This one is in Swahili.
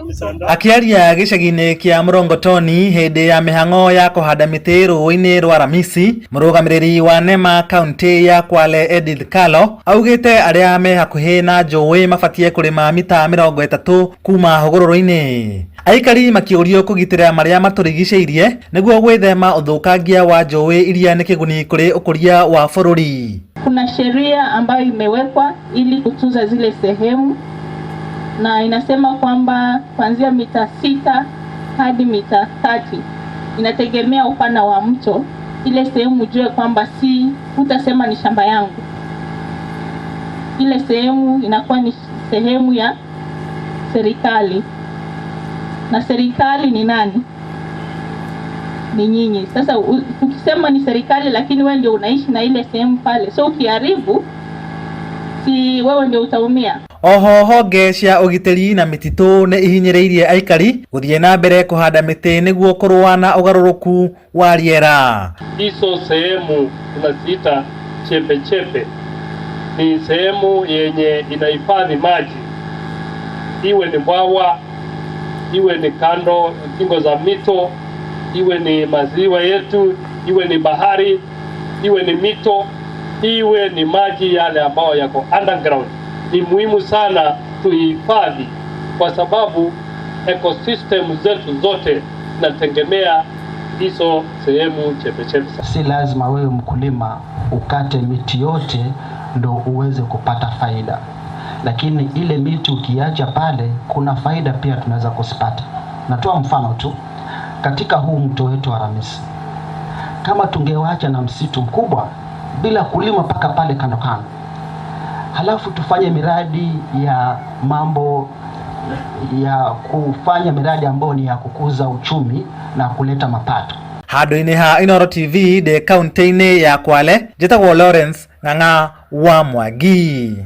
Akĩaria gĩcagi-inĩ kĩa Mũrongotoni hĩndĩ ya mĩhang'o ya kũhanda mĩtĩ rũĩ-inĩ rwa Ramisi, mũrũgamĩrĩri wa NEMA kaunti ya Kwale Edith Kalo augĩte arĩa me hakuhĩ na njũĩ mabatie kũrĩma mita 30 kuma hũgũrũrũ-inĩ. Aikari makĩũrio kũgitĩra marĩa matũrigicĩirie nĩguo gwĩthema ũthũkangia wa njũĩ iria nĩ kĩguni kũrĩ ũkũria wa bũrũri. Kuna sheria ambayo imewekwa ili kutunza zile sehemu na inasema kwamba kuanzia mita 6 hadi mita 30, inategemea upana wa mto. Ile sehemu ujue kwamba si hutasema ni shamba yangu, ile sehemu inakuwa ni sehemu ya serikali, na serikali ni nani? Ni nyinyi. Sasa ukisema ni serikali, lakini wewe ndio unaishi na ile sehemu pale, so ukiharibu, si wewe ndio utaumia. Oho honge cia ũgitĩri na mĩtitũ nĩ ihinyĩrĩirie aikari gũthiĩ na mbere kũhanda mĩtĩ nĩguo kũrũa na ũgarũrũku wa rĩera. Hizo sehemu tunaziita chepe chepe, ni sehemu yenye inahifadhi maji, iwe ni bwawa, iwe ni kando kingo za mito, iwe ni maziwa yetu, iwe ni bahari, iwe ni mito, iwe ni maji yale ambayo yako underground. Ni muhimu sana tuhifadhi, kwa sababu ecosystem zetu zote zinategemea hizo sehemu chepechepe. Si lazima wewe mkulima ukate miti yote ndo uweze kupata faida, lakini ile miti ukiacha pale, kuna faida pia tunaweza kuzipata. Natoa mfano tu katika huu mto wetu wa Ramisi, kama tungewacha na msitu mkubwa bila kulima mpaka pale kando kando, halafu tufanye miradi ya mambo ya kufanya miradi ambayo ni ya kukuza uchumi na kuleta mapato. Handũ-inĩ ha Inooro TV ndĩ kaunti-inĩ ya Kwale, njĩtagwo Lawrence Ng'ang'a wa Mwangi.